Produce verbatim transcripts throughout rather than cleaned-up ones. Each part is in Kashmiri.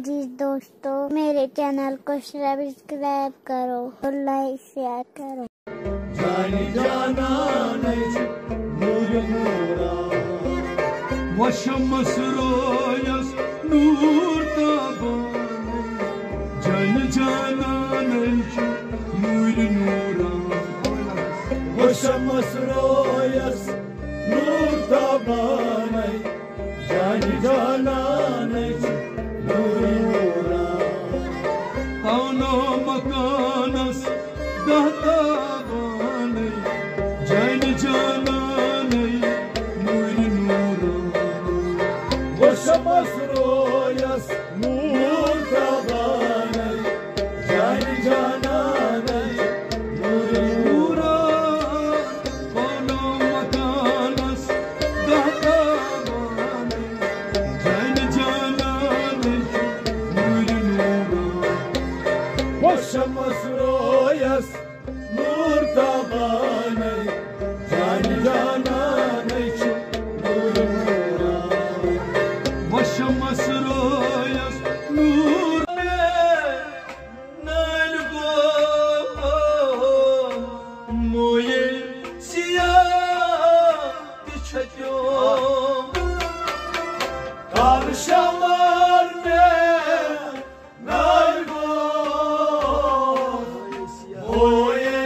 जी दोस्तों, मेरे चैनल को सब्सक्राइब करो और लाइक शेयर करो। جانہِ جانانٕچ نوٗرِ نوٗرا۔ وۄشمس رویس نوٗر تابانٕے۔ جانہِ جانانٕچ نوٗرِ نوٗرا۔ وۄشمس رویس نوٗر تابانٕے۔ جانہِ جانانٕچ نوٗرِ نوٗرا۔ پانو مکانس دہ تابانٕے۔ جانہِ جانانٕے نوٗرِ نوٗرا۔ وۄشمس رویس نوٗر تابانٕے۔ جانہِ جانانٕے نوٗرِ نوٗرا۔ پانو مکانس دہ تابانٕے۔ جانہِ جانانٕے نوٗرِ نوٗرا۔ وۄشمس رویس نوٗر تابانٕے۔ جانہِ جانانٕے چھُ نوٗرِ نوٗرا۔ وۄشمس رویس نوٗر۔ نٲلۍ گوٚو مویے سیاہ تہِ چھۄکیو۔ کالہٕ شمار مےٚ نٲلۍ گوٚو مویے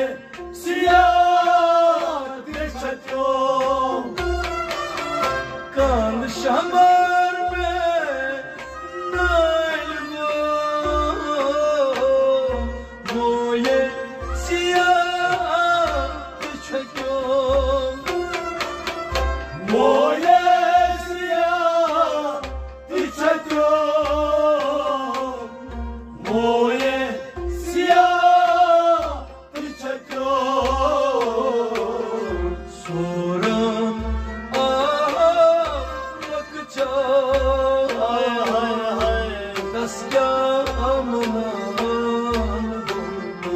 سیاہ تہِ چھۄکیو۔ کالہٕ شمار مےٚ نٲلۍ گوٚو مویے سیاہ تہِ چھۄکیو۔ مویے سیاہ تہِ چھۄکیو۔ مویے سیاہ تہِ چھۄکیو۔ سورن آ لۄکچار، تس کیٛاہ ملال گوٚمُت۔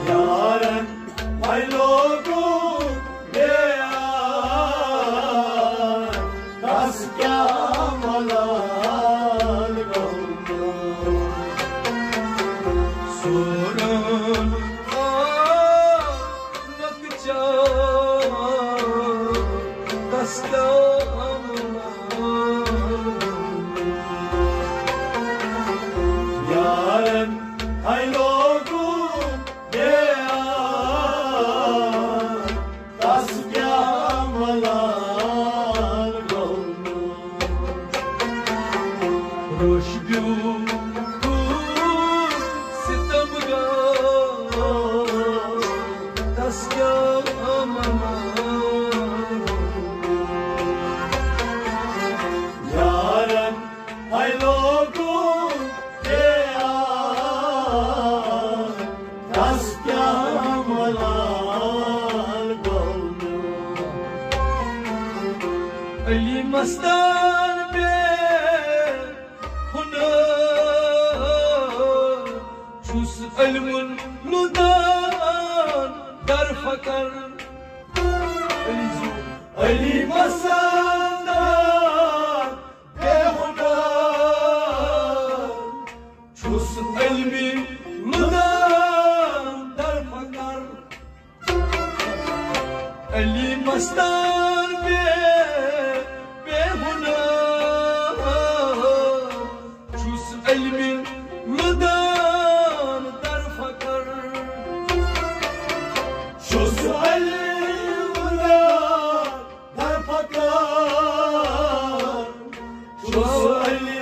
یارن ہے لوگُن بیار، تس کیٛاہ ملال گوٚمُت۔ سورن آ لۄکچار، تس کیٛاہ ملال۔ یارن ہے لوگُن بیار، تس کیٛاہ ملال گوٚمُت۔ روش بیوٗٹھ ستم گار، تس کیٛاہ ملال۔ یارن ہے لوگُن بیار، تس کیٛاہ ملال گوٚمُت۔ علی مستان بے ہنر، چھُس علمُن لُدان در فقر۔ علی مستان بے ہنر، چھُس علمِ لُدان در فقر۔ علی مستان بے، بے ہنر، چھُس علمِ لُدان در فقر۔ چھُس علمِ لُدان در فقر۔ چھُس علی